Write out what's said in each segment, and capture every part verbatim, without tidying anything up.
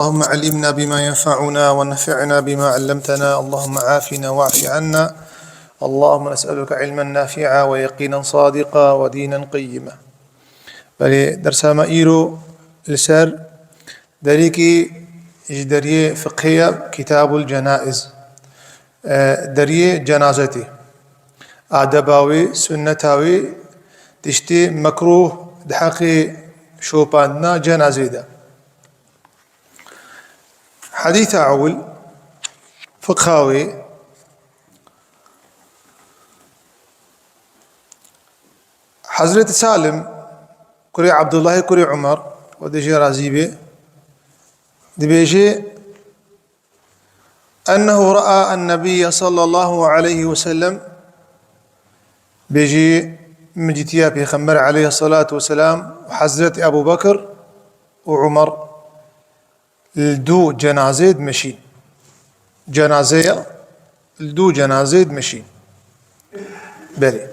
اللهم علمنا بما ينفعنا وانفعنا بما علمتنا. اللهم عافنا واعف عنا. اللهم نسألك علما نافعا ويقينا صادقا ودينا قيما. Belê dersa me îro li ser derîkî ji deriyê fiqhê ye, Kitabul Cenaiz. E, deriyê cenazetê. Adeba wê, sunneta wê, tiştê mekrûh di heqê şopandina cenazê de. Hadîsa ewil, fiqha wê, Hezreti Salim, kurê Abdullahê, kurê Umar, Xwedê jê razî bê, dibêje, أنه رأى النبي صلى الله عليه وسلم، bêjî, min dîtiya Pêxember aleyhissalatu vesselam û Hezretî Ebu Bekir û Umar li dû cenazeyê dimeşîn. Cenazeya li dû cenazeyê dimeşîn. Belê.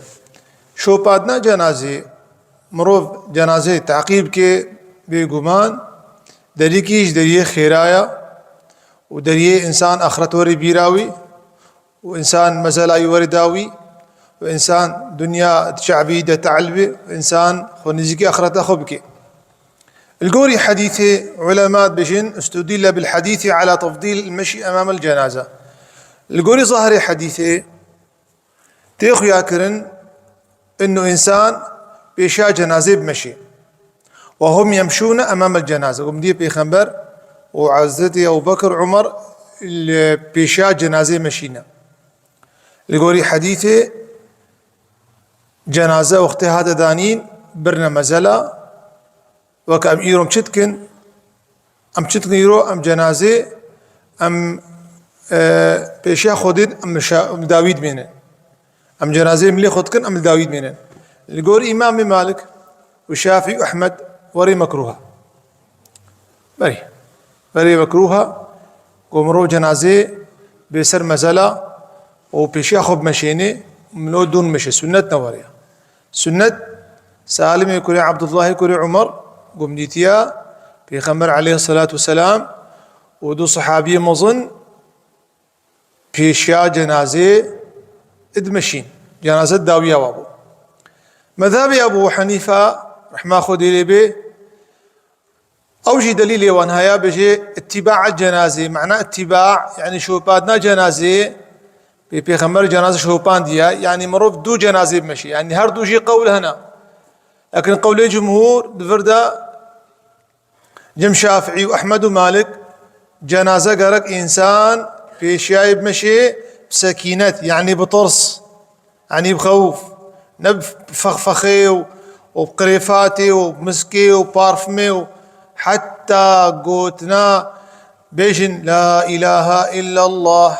Şopatna cenazê, mirov cenazeyê teqîb ke, bêguman derîkî ji deriyê xêra ye û deriyê însan axret werî bîra wî û însan mesela wî werî da wî û însan dinya çavî de teelbî û însan xwe nêzîkî axreta xwe bike. Li gorî hedîsê ulema dibêjin, استدل بالحديث على تفضيل المشي أمام الجنازة. Li gorî zahirê hedîsê tê xuya kirin, inu însan pêşiya cenazê bimeşê. وهم يمشون أمام الجنازة. Gumdiyê Pêxember û Hezretî Ebu Bekir, Umar li pêşiya cenazê meşîne. Li gorî hedîsê cenaze wextê hate danîn, birine mezela, weke em îro em çi dikin? Em çi dikin îro? Em cenazê, em, e, pêşiya xwe dîn, em li şa-, em li dawî dimênin. Em cenazê milê xwe dikin, em li dawî dimênin. Li gor Îmamê Malik û Şafî û Ehmed werê mekruh e. Berê. Berê mekruh e ku mirov cenazê bê ser mezela û pêşiya xwe bimeşênê, milo dûn meşe. Sunnet ne werê. Sunnet, Salimê kurê Abdullahê kurê Umar, gumdîtiya Pêxember aleyhissalatu vesselam û du sahabiyê mezin pêşiya cenazê dimeşîn. Cenaze dawiya wa bû. Mezhebê Ebu Hanife, rehma Xwedê lê bê, ew jî delîlê wan heye, bêjê ittiba cenazê, mana ittiba, yani şopatna cenazê, pê Pêxember cenaze şopandiye, yani mirov du cenazê bimeşî, yani her du jî qewl hene. Lakin qewlê cumhur di vir de, cem Şafîî û Ehmed û Malik, cenaze gerek însan pêşiyayê bimeşê bi sekînet, yani bi tirs, yani bi xewf, ne bi fexfexê û, û bi qirêfatê û bi miskê û parfumê û heta gotina bêjin La ilahe illallah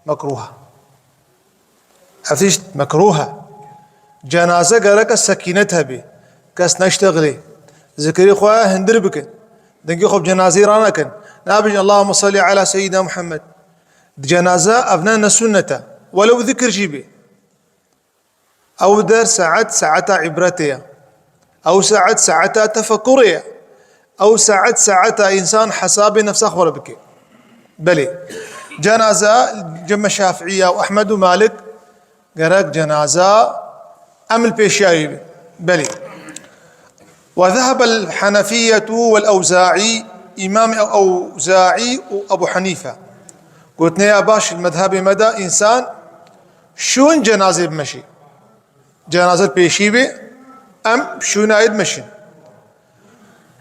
mekruh e. Ev tişt mekruh e. Cenaze gereke sekînet hebe. Kes neştexilê. Zikirê xwe hindir bikin. Dengê xwe bi cenazeyê ranekin. Nabêjin Allahümme salli ala seyyidina Muhammed. Di cenaze ev ne, ne sunnet e. Welew zikir jî bê. Ew der saet saeta îbretê ye. Ew saet saeta tefekurê ye. Ew saet saeta însan hesabê nefsa xwe re bike. Belê. Cenaze cem Şafîî ya û Ehmed û Malik gerek cenaze em li pêşiya wî bin. Belê. وذهب الحنفية والأوزاعي، Îmam Ewzaî û Ebu Hanife. Gotinê ya baş li mezhebê me de însan şûn cenazê bimeşî. Cenaze pêşî bê, em şûnayê dimeşin.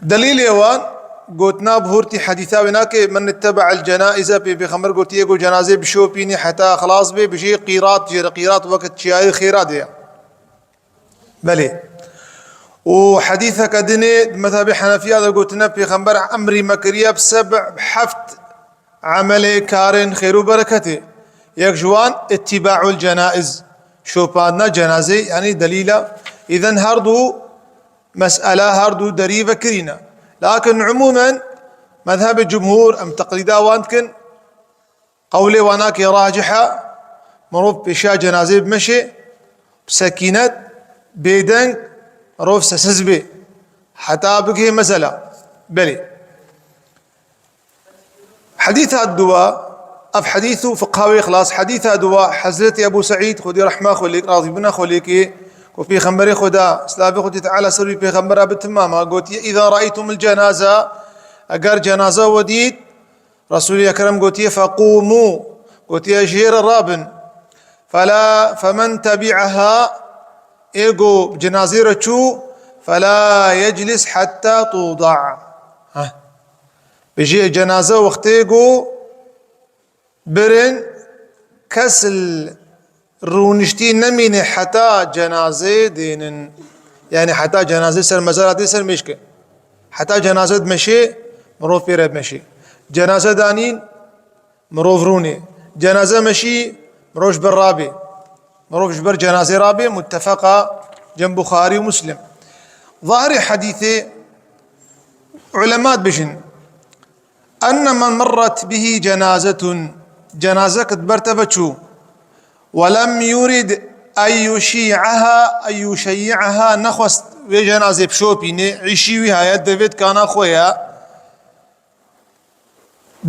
Delîlê wan, gotina bi hurtî hedîsa wê nake, "Men ittebe'el cenaize", pê Pêxember gotiye ku cenazê bişopînî heta xilas bê, bijê qîrat jê re, qîrat weke çiyayê xêra de ye. Belê. Û hedîseke dinê, di mezhebê Henefiya de gotine, Pêxember emrî me kiriye bi seb, bi heft emelê, karên xêr û bereketê. Yek ji wan ittîbaul cenaiz, şopandina cenazê, yanî delîla. Îden her du mesele, her du derî vekirîne. Lakin umûmen mezhebê cumhur, em teqlîda wan dikin, qewlê wan nake racih e, mirov pêşiya cenazê bimeşê, bi sekînet, bêdeng, mirov sessiz bê. Heta bigihê mezela. Belê. Hedîsa duwa, ev hedîs û fiqha wê xilas. Hedîsa duwa, Hezretî Ebû Seîd, Xwedî rehma xwe lê, razîbûna xwe lê kê, ku Pêxemberê Xweda, silavê Xwedî Teala ser wî, Pêxembera bi timama gotiye, "Îza re'eytumul cenaza", eger cenaza we dît, Resûlî Ekrem gotiye, "Feqûmû", gotiye, "Ji hêre rabin." Fela, "Femen tebi'aha", ê go cenazê re çû, "Fela yeclis hetta tuda." Heh. Bijî cenaze wextê go birin, kes li rûniştî nemîne heta cenazê dênin. Yani heta cenazê ser mezara dê ser mêşke. Heta cenaze dimeşê, mirov pê re dimeşê. Cenaze danîn, mirov rûnê. Cenaze meşî, mirov ji ber rabê. Mirov ji ber cenazê rabê, muttefeqa cem Buxarî û Muslim. Zahirê hedîsê, ulema dibêjin, "Enne men merret bihi cenazetun", cenazek di ber te ve çû, "we lem yurid en yuşî'aha, en yuşeyyi'aha", nexwest vê cenazê bişopîne, îşî wî heye, di vê dikana xwe ye,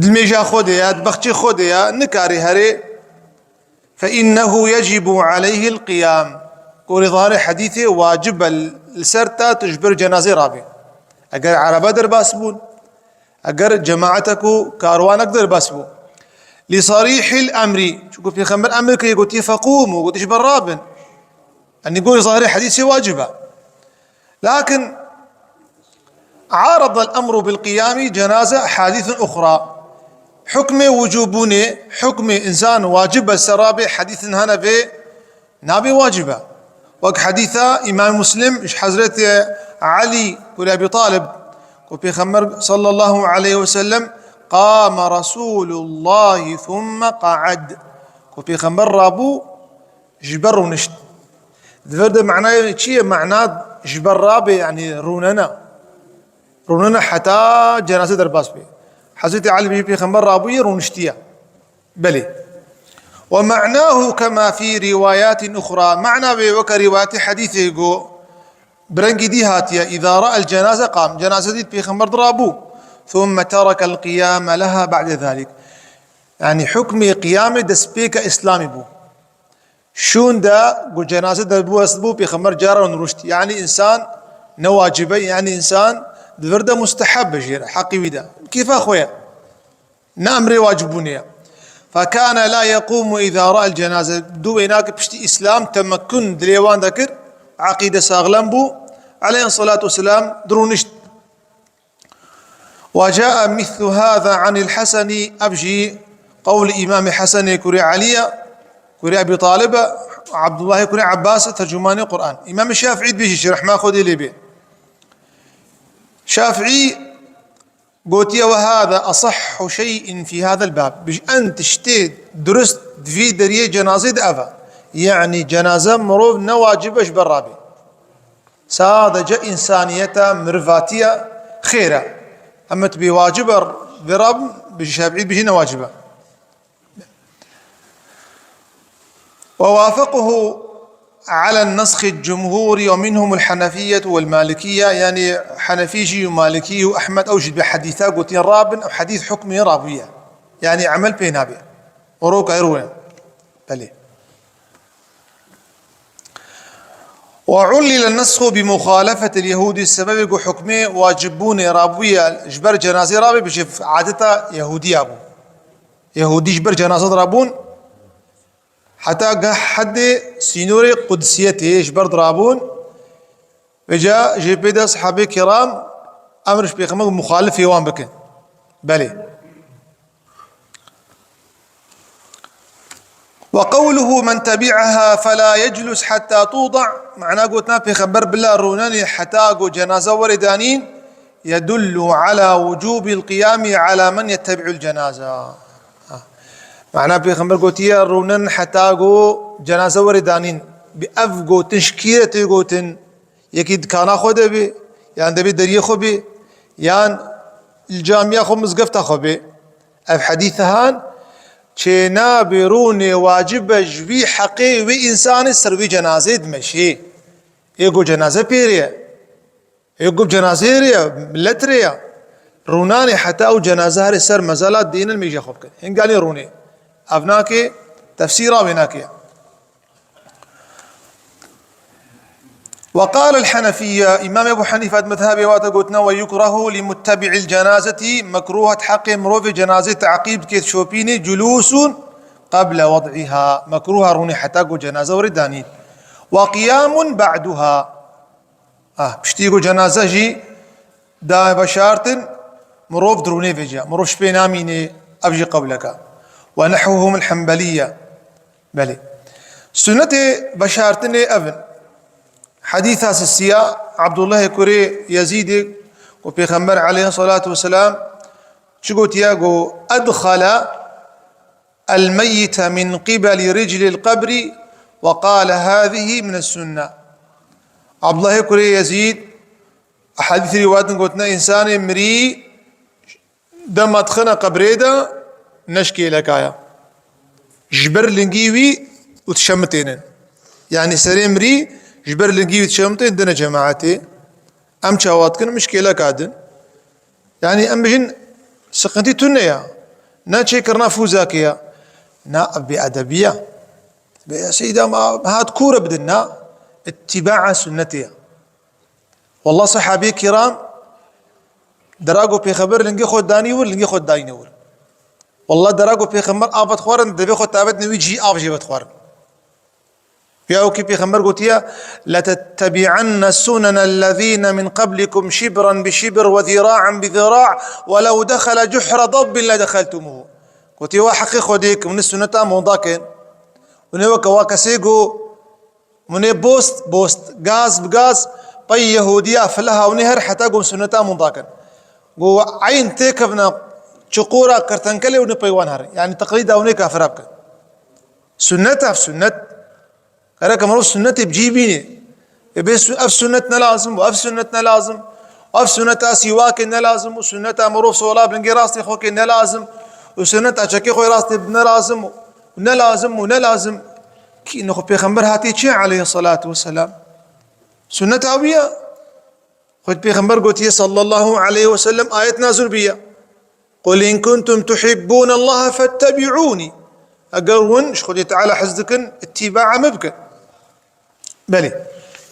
di mêja xwe de ye, di bexçê xwe de ye, nikarê herê. "Fe innehu yecibu aleyhil qiyam." Gorî zahirê hedîsê, wacib e li ser te tu ji ber cenazê rabê. Eger erebe derbas bûn, eger cemaetek û karwanek derbas bû. "Li sarîhil emrî", çunku Pêxember emir kiriye, gotiye, "Feqûmû", gotiye, "Ji ber rabin." Yanî gorî zahirê hedîsê wacib e. Lakin عارض الأمر بالقيام جنازة أحاديث أخرى. Hukmê wicûbûnê, hukmê însan wacib e ser rabê, hedîsên hene vê nabê wacib e. Wek hedîsa Îmam Muslim ji Hezretê Elî kurê Ebî Talib, ku Pêxember sallallahu aleyhi ve sellem, "Qame Resûlullahî thumme qa'ed." Ku Pêxember rabû, ji ber rûnişt. Di vir de manayê çi ye? Mana ji ber rabê, yanî rûnena. Rûnena heta cenaze derbas bê. Hezretî Elî bijî Pêxember rabûye, rûniştiye. Belê. "Ve ma'nahu kema fî rîwayatin uxra." Mana wê weke rîwayetê hedîsê go, bi rengî dî hatiye, "Îza ra'el cenaze qam." Cenaze dît Pêxember dirabû. "Thumme terekel qiyame leha ba'de zalik." Yanî hukmê qiyamê destpêka Îslamê bû. Şûn de ku cenaze derbas bû, Pêxember cara rûnişt. Yanî însan ne wacib e, yanî însan di vir de musteheb e jê re, heqî wî de. Kêfa xwe ye. Ne emrê wacibûnê ye. "Fekane la yequmu îza ra'el cenaze." Du wênake piştî Îslam temekkun dilê wan de kir, eqîde saxlem bû. Aleyhissalatu vesselam dirûnişt. "Ve ca'a mislu hâzâ anil Hasenî", ev jî qewlê Îmamê Hesenê kurê Elî ye, kurê Ebî Talib e, Abdullahê kurê Ebbas e, tercûmanê Quran. Îmamê Şafîî dibêjî, ji rehma Xwedê lê bê. Şafîî gotiye, "Ve hâzâ esahhu şey'in fî hâzel bab." Bijî en tiştê durust di vî deriyê cenazê de ev e. Yanî cenaze mirov ne wacib e ji ber rabê. Sadece însaniyeta, mirivatiya xêr e. Heme tu bê wacib e vê rabin, bi Şafîî bijî ne wacib e. Ve wafequhu alen nesxi cumhûrî ve minhumul henefiyyetu vel malikiyye, yanî Henefî jî û Malikî û Ehmed ew jî bi hedîsa gotiye rabin, ew hedîs hukmê rabûye. Yanî emel pê nabe. Û roka rûne. Belê. Ve ullile nesxu bi muxalefetil yehûdî, sebebê ku hukmê wacibûnê rabûye ji ber cenazê rabê, bijî adeta Yehûdiya bû. Yehûdî ji ber cenaze dirabûn, heta geh hedê sînorê Qudsiyetê ji ber dirabûn, vêca jê pê de sahabê kiram emr ji Pêxember muxalifê wan bikin. Belê. "Ve qewluhu men tebi'aha fela yeclus hatta tuda." Mana gotina Pêxember bila rûnenê heta ku cenaze were danîn, "yedullu ala wucubil qiyami ala men yettebi'ul cenaza." Ha. Mana Pêxember gotiye, "Rûnen heta ku cenaze were danîn." Bi ev gotin ji kî re tê gotin? Yekî dikana xwe de bê, yan debê deriyê xwe bê, yan li camiya xwe, mizgefta xwe bê. Ev hedîs han çênabê rûnê wacib e ji vî heqê wê însanê ser wê cenazê dimeşê. Ê ku cenaze pê rê ye. Ê ku cenazê rê ye, milet rê ye. Rûnanê heta ew cenaze herê ser mezela dênin mîja xwe bikin. Hinganî rûnê. Ev nake, tefsîra wê nake. وقال الحنفية، Îmam Ebu Henîfe di mezhebê wate gotina, ويكره لمتبع الجنازة، mekruh e di heqê mirovê cenazê teqîb dikê, şopînê, جلوس قبل وضعها، mekruh e rûnê heta ku cenaze were danîn. وقيام بعدها، ah, piştî ku cenaze jî da veşartin, mirov dirûnê vêca, mirov ji pê namînê, ev jî qewleka. ونحوهم الحنبلية. Belê. Sunnetê veşartinê ev in. Hedîsa sisiya Abdullahê kurê Yezîdê ku Pêxember aleyhissalatu vesselam çi gotiye, ku أدخل الميت من قبل رجل القبر وقال هذه من السنة. Abdullahê kurê Yezîd, hedîs rîwayet in, gotine, însanê mirî dema dixine qebrê de ne ji kêleka ye. Ji ber lingî wî û dişemitênin. Yanî serê mirî ji ber lingî wî dişemitên dine cemaetê. Em çawa dikin? Em ji kêleka din. Yanî em bijin siqintî tune ya. Ne çêkirina fûzakê ya. Na, ev bêedebî ya. Bê seyda ma hat kûre bidin, na. Îtîbaa sunnetê ya. Wallah, sehabê kiram, dera ku Pêxember lingê xwe danî wir, lingê xwe dayîne wir. Wallah, dera ku Pêxember av vedixwarin, devê xwe tavêtin wî cihî av jê vedixwarin. Ya wekî Pêxember gotiye, لتتبعن سنن الذين من قبلكم شبرا بشبر وذراعا بذراع ولو دخل جحر ضب لدخلتموه. Gotiye, wa heqê Xwedê, ku min sunneta min da kin. Û ne weke wa kesê ku Hûn ê bost, bost, gaz bi gaz, pey Yehudiya, filaha, hûn ê her heta ku sunneta min da kin. Ku eyn têkevne çuqura kertenkelê, hûn ê pey wan herin. Yanî teqlîda hûn ê kafira bikin. Sunnet ev sunnet. Gerek mirov sunnetê bi cî bînê. Ê bê su-, ev sunnet ne lazim bû, ev sunnet ne lazim. Ev sunneta sîwakê ne lazim bû, sunneta mirov sola bi lingê rastê xwe kê ne lazim. Û sunneta çekê xwe rastê ne lazim bû. Ne lazim û ne lazim. Kî nexwe Pêxember hatiye çi aleyhissalatu vesselam? Sunneta wî ye. Xwed Pêxember gotiye sallallahu aleyhi ve sellem, ayet nazil biye. قل إن كنتم تحبون الله فاتبعوني. Eger hûn ji Xwedê Teala hez dikin, îtîbaa min bikin. Belê.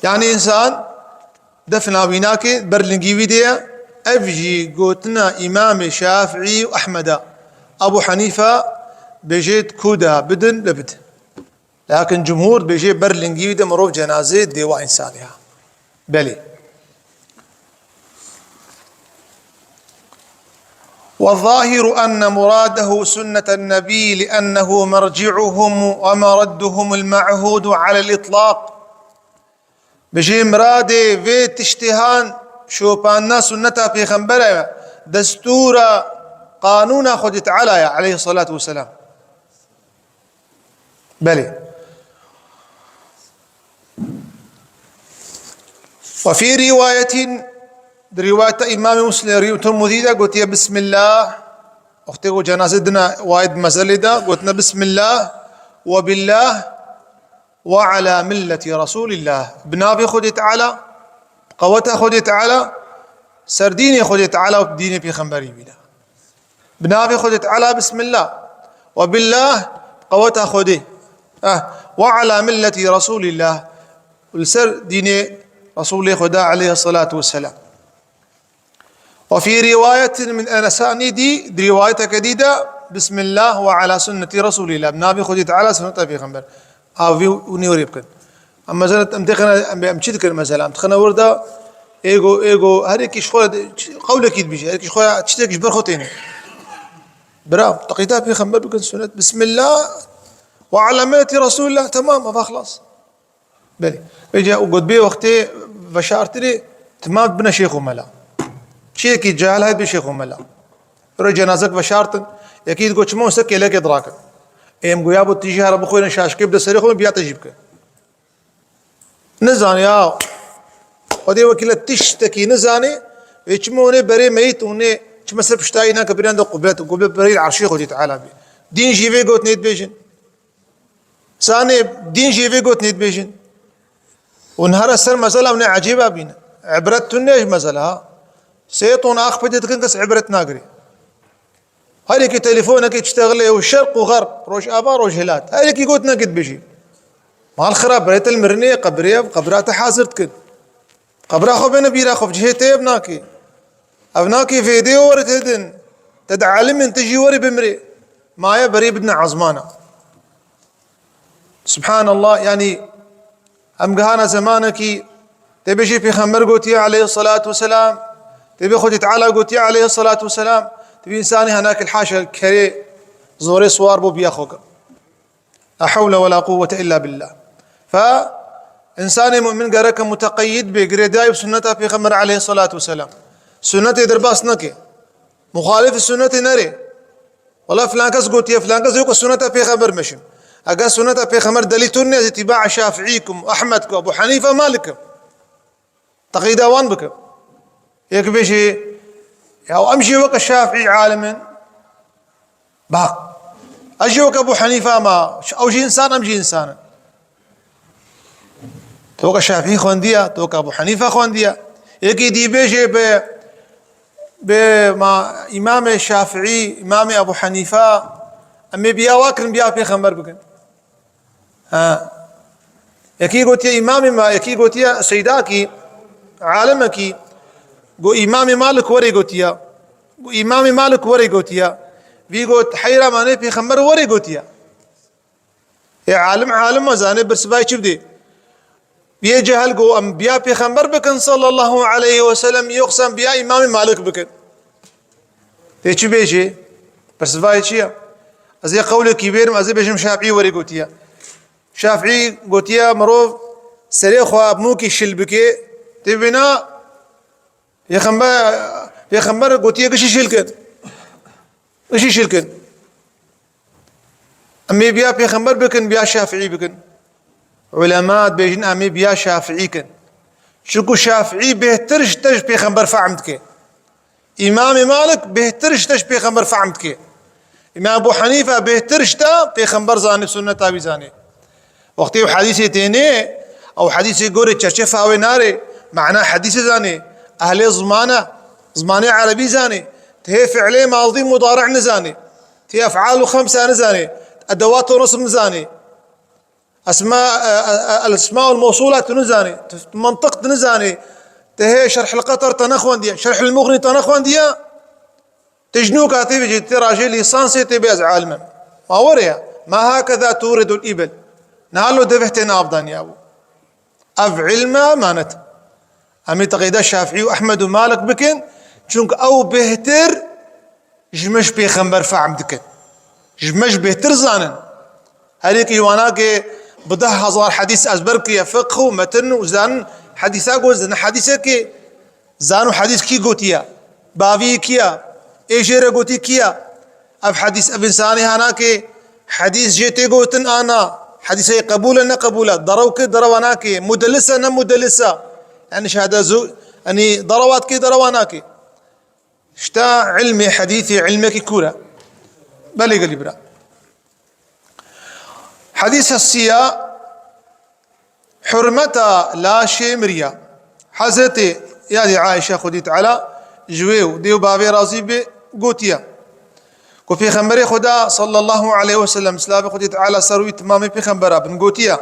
Yanî însan defna wî nake, ber lingî wî de ye. Ev jî gotina Îmamê Şafîî û Ehmeda. Ebû Henîfe bêjê di ku de bidin, li bidin. Lakin cumhur dibêje ber lingî wî de mirov cenazê dê wa însanê ha. Belê. والظاهر أن مراده سنة النبي لأنه مرجعهم ومردهم المعهود على الإطلاق. Bijê miradê vê tiştê han şopandina sunneta Pêxembere ye, destûra, qanûna Xwedê Teala ye, aleyhissalatu vesselam. Belê. وفي رواية، di rîwayeta Îmamê Muslim, rî-, Tirmidî de gotiye, Bismillah. Wextê ku cenaze dine wayê di mezelê de, gotine, Bismillah, وبالله، وعلى ملة رسول الله. Bi navê Xwedê Teala, bi qeweta Xwedê Teala, ser dînê Xwedê Teala û dînê Pêxemberî wî de. Bi navê Xwedê Teala, Bismillah. وبالله، bi qeweta Xwedê. Eh, وعلى ملة رسول الله. Li ser dînê Resulê Xweda aleyhissalatu vesselam. وفي رواية من أسانيد، di rîwayeteke dî de, Bismillah ve ala sunneti Resulillah. Bi navê Xwedê Teala, sunneta Pêxember. Avî û nêwrê bikin. Em mesela, em têxine, em, em çi dikin mesela? Em dixine wir de, êgo, êgo, her yekî ji xwe qewlekî dibêje, her yekî ji xwe tiştek ji ber xwe têne. Bira, teqlîda Pêxember bikin, sunnet. Bismillah ve ala milleti Resulillah, temam, eva xlas. Belê. Vêca û got bê wextê veşartinê, timam bine şêx û mela. Çiyekî cahil heye bê şêx û mela. Rê cenazek veşartin, yekî digot çima wisa kêlekê dirakin. Êm goya bo tîjî here bixwêne şaşkê bide serê xwe, biya te jî bike. Nizane ya. Xwedê wekî le tiştekî nizane, vê çima hûnê berê meyit hûnê çima ser piştayî nake, birên de qublet, qublet berê erşê Xwedê Teala bê. Dîn jî vê got nêdibêjin. Sanê dîn jî vê got nêdibêjin. Û nihara ser mezela û ne ecêba bîne. Ibret tune ji mezela ha. Sê ton ax pê dikin kes ibret nagirê. Her yekî telefonekê çi texilê û şerq û xerb, rojava, rojhilat. Her yekî gotinekê dibêjî. Mal xirab, berê te li mirinê, qebrê ev, qebra te hazir dikin. Qebra xwe bêne bîra xwe, cihê te ev nakê. Ev nakê vêdê were te din. Te di alim in, te jî were bimrê. Maye berê bidine ezmana. Subhanallah, yani em gihana zemanekî tê bêjî Pêxember gotiye aleyhissalatu vesselam, tê bê Xwedî Teala gotiye aleyhissalatu vesselam, tê bê însanî henak el haşa kerê zorê siwar bo biya xwe ke. La hewle ve la quwwete illa billah. Fe însanê mu'min gereke muteqeyyid bê, girêdayî bi sunneta Pêxember aleyhissalatu vesselam. Sunnetê derbas neke. Muxalif sunnetê nerê. Wela filan kes gotiye, filan kes yok sunneta Pêxember meşim. Eger sunneta Pêxember delîl tu ne, ez îtîba Şafiî kim, Ehmed kim, Ebu Hanife, Malik kim. Teqlîda wan bikim. Yek bêjî, ya em jî weke Şafiî alim in. Bak, ez jî weke Ebu Hanife, ama ew jî însan, em jî însan in. Tu weke Şafî xwendiye, tu weke Ebu Henife xwendiye. Yekî dî bêjê bi, bi ma Îmamê Şafî, Îmamê Ebu Henife, em ê biya wa kirin, biya pêxember bikin. Ha. Yekî gotiye Îmamê me, yekî gotiye Seydakî, alimekî, got Îmamê Malik werê gotiye. Got Îmamê Malik werê gotiye. Vî got heyra me nê pêxember werê gotiye. Ê alim alim e, zanê birsivayê çi bidê. Biyê cehil go em biya pêxember bikin sallallahu aleyhi ve sellem, yoxsa em biya Îmamê Malik bikin. Tê çi bêjê? Birsivayê çi ye? Ez ê qewlekî bêrim, ez ê bêjim Şafî werê gotiye. Şafî gotiye mirov serê xwe bi mûkî şil bike, tê bêna Pêxember, pêxember gotiye gişî şil kin. Gişî şil kin. Em ê biya pêxember bikin, biya Şafîî bikin. Ulema dibêjin em ê biya Şafîî kin. Çunku Şafîî bêhtir ji te ji pêxember fehm dike. Îmamê Malik bêhtir ji te ji pêxember fehm dike. Îmam Ebû Henîfe bêhtir ji te pêxember zanê, sunneta wî zanê. Wextê ew hedîsê tênê, ew hedîsê gorê çerçefa wê narê, mana hedîsê zanê, ehlê ziman e, zimanê erebî zanê, tihê fiilê madî mudari'ê nizanê, tihê ef'al û xemsa nizanê, edewat û nisb nizanê, esma, e, e, e, el esma û mewsûlat tu nizanê, tu mentiq tu nizanê, tihê şerh el qeter te nexwendiye, şerh el muxnî te nexwendiye, Tijnûka tê bêjê, tê rajê lîsansê tê bê ez alim im. Ma were ya. Ma hakeza turidul îbil. Niha lo deveh tê nav daniya bû. Ev ilme emanet. Em ê teqlîda Şafîî û Ehmed û Malik bikin. Çunku ew bêhtir ji me ji pêxember fehm dikin. Ji me ji bêhtir zanin. Her yekî wana ke bi deh hezar hedîs ezber kiriye, fiqh û metin û zanin hedîsa got, zanin hedîsekê, zano hedîs kî gotiye, bavî kî ye, ê jê re gotî kî ye? Ev hedîs, ev însanê hana ke hedîs jê tê gotin a na, hedîsê qebûl e ne qebûl e, derew ke derewa nake, mudellis e ne mudellis e, yani şehede zu, yani derewat ke derewa nake. Şta ilmê hedîsê ilmekî kûr e. Belê gelî bira. Hedîs hesiya hurmeta laşê miriya. Hezretê yadî Aîşe Xwedî Teala ji wê û dê û bavê razî bê gotiye. Ku Pêxemberê Xweda sallallahu aleyhi ve sellem, silavê Xwedî Teala ser wî timamê pêxembera bin gotiye.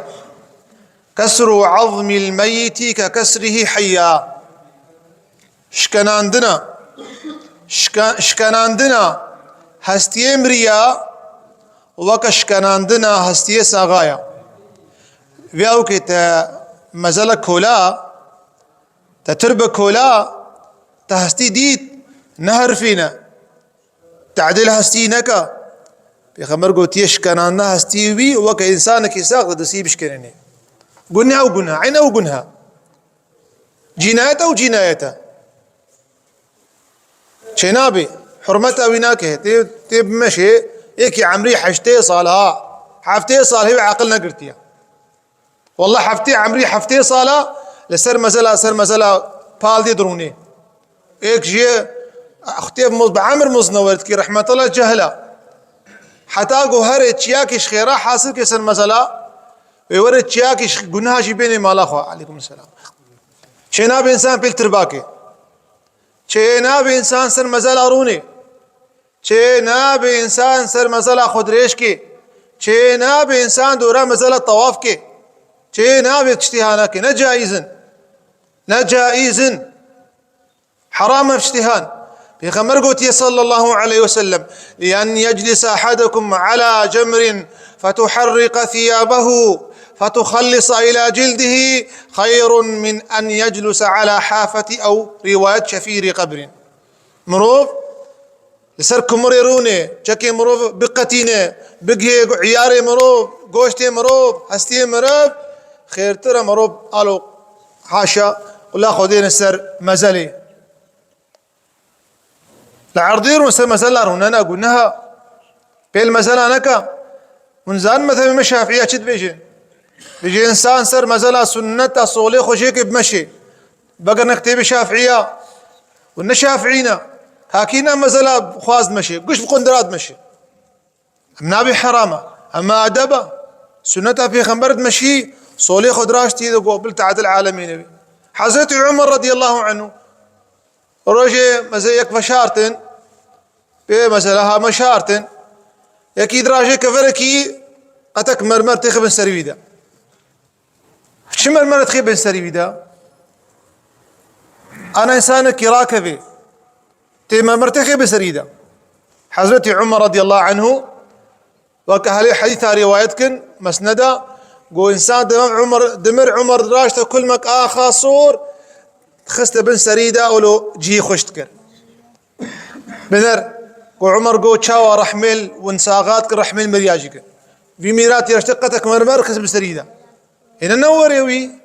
Kesru azmil meyyiti ke kesrihi heyya. Şikenandina, şike-, şikenandina hestiyê miriya weke şikenandina hestiyê saxa ya. Vê ewkê te mezele kola, te tirbe kola, te hestî dît, neherifîne. Tedîl hestî neke. Pêxember gotiye, şikenandina hestî wî weke însanekî sax di destî bişkenînê. Guneh ew guneh, eyn ew guneh. Cînayet ew cînayet e. Çênabê, hurmeta wî nake. Tê, tê bimeşê, yekî emrî heştê sal ha. Heftê sal hê wî aqil negirtiye. Wallah heftê emrî heftê sala li ser mezela, ser mezela pal dê dirûnê. Êk jê xutê bi Muz-, bi Emir Muznewerdkî rehmetullah cehla. Heta ku herê çiyakê ji xêra hasil ke ser mezela, wê were çiyakê ji gunaha jî bênê mala xwe. Aleykum selam. Çênabê însan pêl tirbakê. Çê nabe însan ser mezela rûnê. Çê nabe însan ser mezela xwe dirêj kê. Çê nabe însan dora mezela tawaf kê. Çê nabe tiştî ha nake. Ne caîz in. Ne caîz in. Heram ev tiştî han. Pêxember gotiye sallallahu aleyhi ve sellem, "Len yeclis ahadukum ala cemrin fetuharriqa thiyabehu fetukhallisa ila cildihi hayrun min en yecluse ala hafeti ew rivayet şefîri qebrin." Mirov li ser kumurê rûnê, çekê mirov biqetîne, bigihê iyarê mirov, goştê mirov, hestiyê mirov, xêrtir e mirov alo, haşa, wila Xwedê ne ser mezelê. Li erdê rûn ser mezela rûn, ne, ne, guneha. Pêl mezela neka. Hûn zanin mezhebê me Şafiya çi dibêje? Dibêje însan ser mezela sunneta solê xwe jêke bimeşê. Vegerine kitêbê Şafiya. Hûn ne Şafî ne. Kakî ne mezela xwaz dimeşê. Guş bi qundira dimeşê. Em nabê herama. Ema edeba. Sunneta pêxember dimeşî. Solê xwe diraştî de go bil teadil alemîne bî. Hezretî Umer radiyallahu anhu. Rojê meze yek veşartin, pê mesela ha meşartin, yekî dirajê keverekî qetek mermer têxe bin serî wî de. Çi mermer têxe bin serî wî de? Ana însanekî rakevê, tê mermer têxe bin serî de. Hezretî Umer radiyallahu anhu, weke ehlê hedîsa rîwayet kin, mesneda, go însan demam Umer, dimir Umer diraşte kulmek axa sor, xiste bin serî de, olo cihî xweş dikir. Biner, go Umer go çawa rehmêl win saxat kir, rehmêl miriya jî kir. Vî mîratî reşte qetek mermer xist bi serî de. Hêne ne werê wî.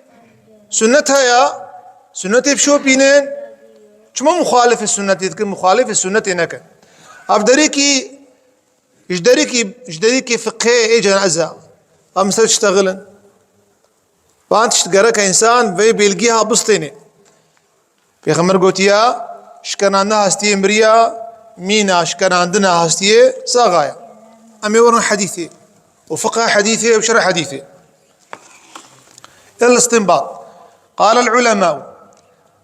Sunnet haya, sunnetê bişopînin. Çima muxalifê sunnetê dikin, muxalifê sunnetê nekin. Ev derîkî, ji derîkî, ji derîkî fiqhê ê ceneza. Em ser ştexilin. Van tişt gereke însan vê bêlgî ha bistêne. Pêxember gotiya, şikenandina hestiyê miriya, mîna şikenandina hestiyê saxaya. Em ê werin hedîsê. Û fiqha hedîsê û şerh hedîsê. El-istinbat. Qala el-ulema.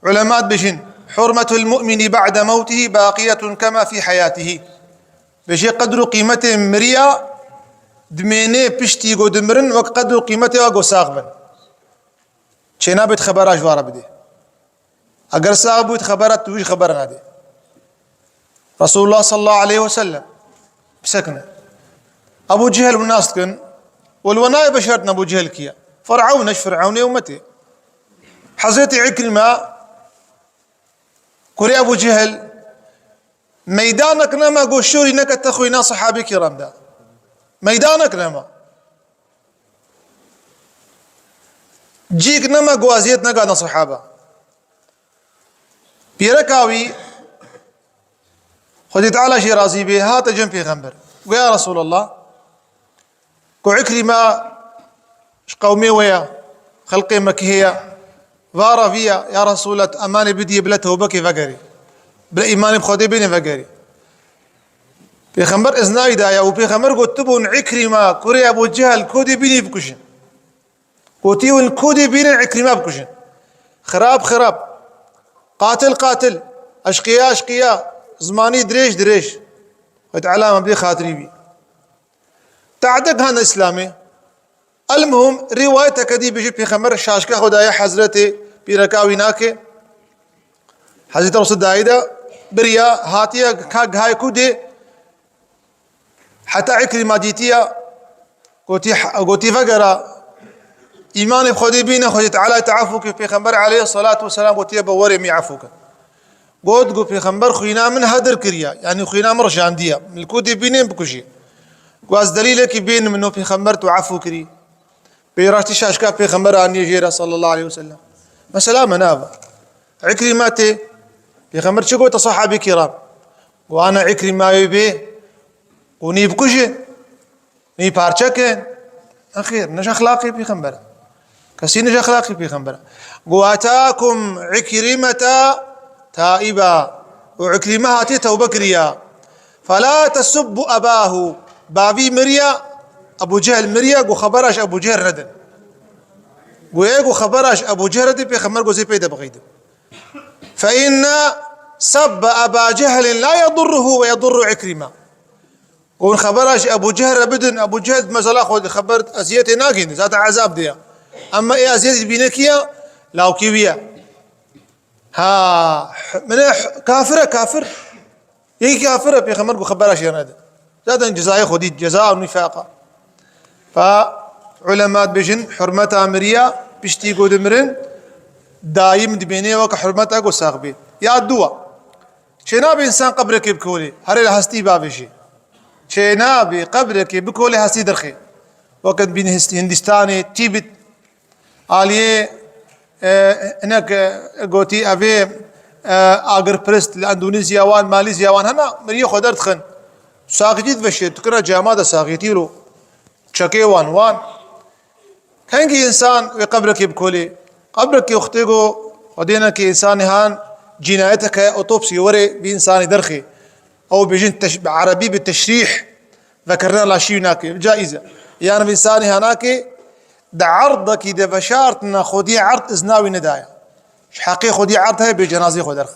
Ulema dibêjin, hurmetul mu'mini ba'de mewtihi baqiyetun kema fi hayatihi. Bêjê qedr û qîmetê miriya dimênê piştî ku dimirin wek qedr û qîmetê wa ku sax bin. Çênabêt xebera ji wa re bidê. Eger sax bûyt xebera tu wî jî xeber nadê. Resulullah sallallahu aleyhi ve sellem bisekine. Ebu Cehil hûn nas dikin. Û li we nayê bişartin Ebu Cehil kî ye. Fir'ewn e, ji Fir'ewnê ummetê. Hezretî Îkrîme kurê Ebu Cehil Meydanek nema ku şorî nekete xwîna sehabê kiram de. Meydanek nema. Cîk nema ku eziyet nekate sehaba. Pîreka wî, Xwedê Teala jê razî bê, hate cem pêxember. Got, ya Resulallah, Ku Îkrîma ji qewmê we ye, xelqê Mekihê ye, vara vî ye, ya Resûlullah, tu emanê bidiyê bila tewbekê vegerê. Bila îmanê bi Xwedê bînê vegerê. Pêxember iznayî daye û pêxember got, tu bûn Îkrîma, kurê Ebû Cehel, ku dê bînî bikujin. Gotî hûn ku dê bînin Îkrîma bikujin. Xirab, xirab. Qatil, qatil. Eşqiya, eşqiya. Zimanî dirêj, dirêj. Xwedê Teala me bidê xatirî wî. Te'dek hane Îslamê. Elmuhim, rîwayeteke dî bijî Pêxember şaşka xwe daye Hezretê pîreka wî nake. Hezretê Resul dayî de biriya hatiye ka gihayê ku dê heta Îkrîma dîtiya gotî, gotî vegera îmanê bi Xwedê bîne, Xwedê Teala te efû ke Pêxember aleyhisselatu vesselam gotiye be werê min efû ke. Got, got, Pêxember xwîna min hedir kiriye, yanî xwîna min rijandiye. Min li ku dê bînên bikujî. Got, ez delîlekî bînim, no Pêxember tu efû kirî. Pê rastî şaşka Pêxember aniye jê re sallallahu aleyhi ve sellem. Mesela me nava. Îkrîma tê. Pêxember çi gote sahabî kiram? Got, ana Îkrîmayê bê. Got, nî bikujin. Nî parçe kin. Nexêr, ne ji exlaqê pêxember e. Kesî ne ji exlaqê pêxember e. Got, "Atakum Îkrîmeta taiba." Û Îkrîme hatiye tewbe kiriya. "Fela tesubbu ebahu." Bavî miriya, Ebû Cehil miriya, got, "Xebera ji Ebû Cehil nedin." Got, "Ê got, xebera ji Ebû Cehil nedin, pêxember got, zê pê de bixeydim." Fe inne سب أبا جهل لا يضره ويضر عكرمة. Hûn xebera ji Ebû Cehl re bidin, Ebû Cehl mesela xwe xeber eziyetê nagihîne, zaten ezab de ye. Ema ê eziyet dibîne kî ye? Lawkî wî ye. Ha, min e, kafir e, kafir. Yekî kafir e, pêxember got xebera jê re nede. Zaten cezayê xwe dît, ceza nîfaqa. Fa ulema dibêjin, hurmeta miriya, piştî ku dimirin, dayîm dibêne weke hurmeta ku sax bê. Ya dû e. Çênabê însan qebrekê bikolê, herê li hestî bavêjê. Çênabê qebrekê bikolê hestî derxê. Weke dibîn Hist-, Hindistanê, Tîbet, aliyê, e, hinek, e, gotî evê, e, agirpirist li Endonezya wan, Malîzya wan hene, miriyê xwe derdixin. Saxîtî diveşê, dikine cema de saxîtî ro. Çekê wan, wan. Hingî însan wê qebrekê bikolê. Qebrekê wextê ku Xwedê neke însanê han cînayeteke otopsî were vî însanî derxê. Ew bêjin teş-, bi erebî bi teşrîh, vekirina laşî wî nake. Caiz e. Yan vî însanî ha nake, di erdekî de veşartina xwediyê erd izna wî nedaye. Ji heqê xwediyê erd heye bê cenazê xwe derxe.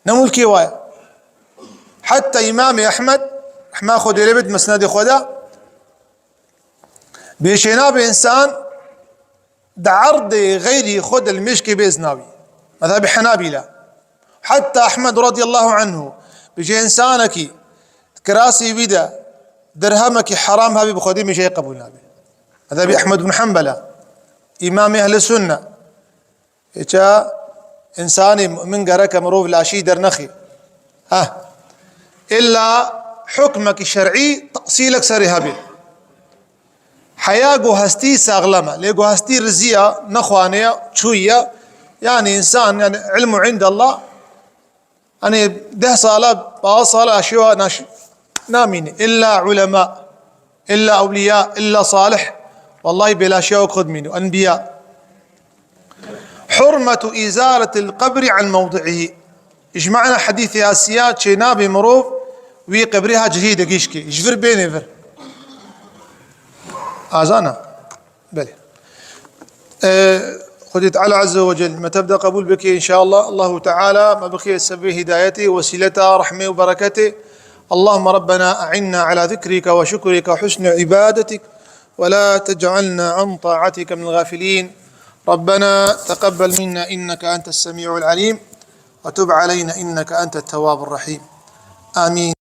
Ne mulkê wa ye. Heta Îmamê Ehmed, rehma Xwedê lê bit, mesnedê xwe de, bê çênabê însan di erdê xeyrî xwe de li mêşkê bê izna wî. Mezhebê Henabîle. Heta Ehmed radiyallahu anhu bêje, însanekî kirasê wî de dirhemekî heram hebî, bi Xwedê mêjeyê qebûl nabe. Mezhebê Ehmed bin Hanbel e. Îmamê Ehlî Sunne. Îça însanê mu'min gereke mirov laşî dernexê. Heh. Îlla hukmekî şer'î tesîlek serê hebe. Heya ku hestî saxlem e. Lê ku hestî rizî ya, nexwanê ya, çûyî ya. Yanî însan, yanî ilmu indallah. Hani deh sala, bazı sala aşiwa naş-, namîne. Îlla ulema, îlla ewliya, îlla salih. Wallahî bêlaşiya wek xwe dimîne. Enbiya. Hurmetu izaletil qebri an mewdi'ihi. Ji mana hedîsê ya siya çênabê mirov wî qebrê ha cihê de gişkê. Ji vir bênê vir. Azana. Belê. Ee, Xwedê Teala Azze ve Celle me tev de qebûl bike, înşallah. Allahu Teala me bixe sebebê hidayetê, wesîleta rehmê û bereketê. اللهم ربنا أعنا على ذكرك وشكرك وحسن عبادتك ولا تجعلنا عن طاعتك من الغافلين. ربنا تقبل منا إنك أنت السميع العليم وتب علينا إنك أنت التواب الرحيم. آمين.